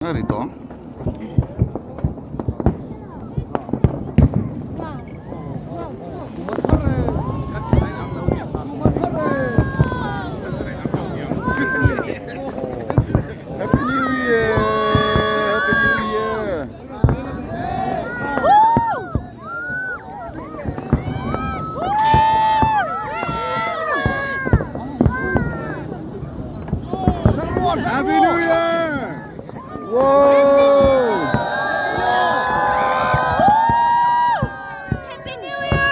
A ri tawng. Happy New Year! Happy New Year! Happy New Year! Whoa! Happy New Year!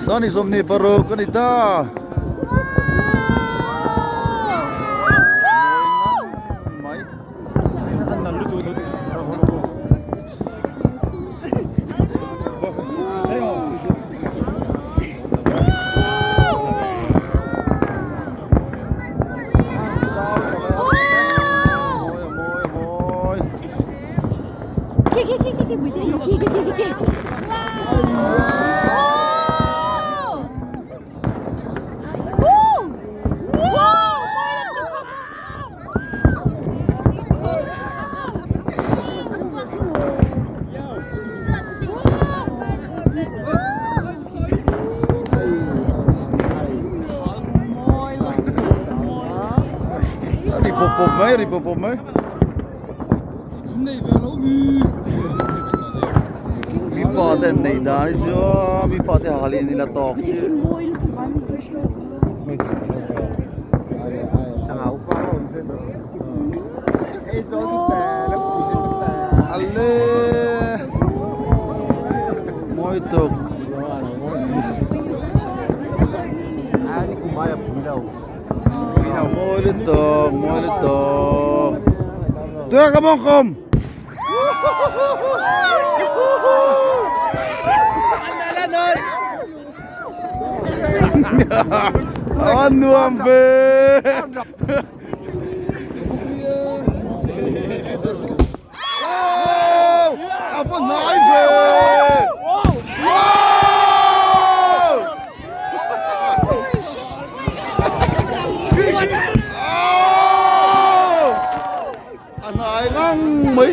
Sani 26 a ni ta. Mai. A ri pawp pawp mai a ri pawp pawp mai. Mi fate an neih dan hi chu mi fate halin ila tawk chi. Ale mawi tuk. Mawi lutuk mawi lutuk. Tuia ka mawng kawm. A nuam ve. A va hnai ve. A hnai ngang mai.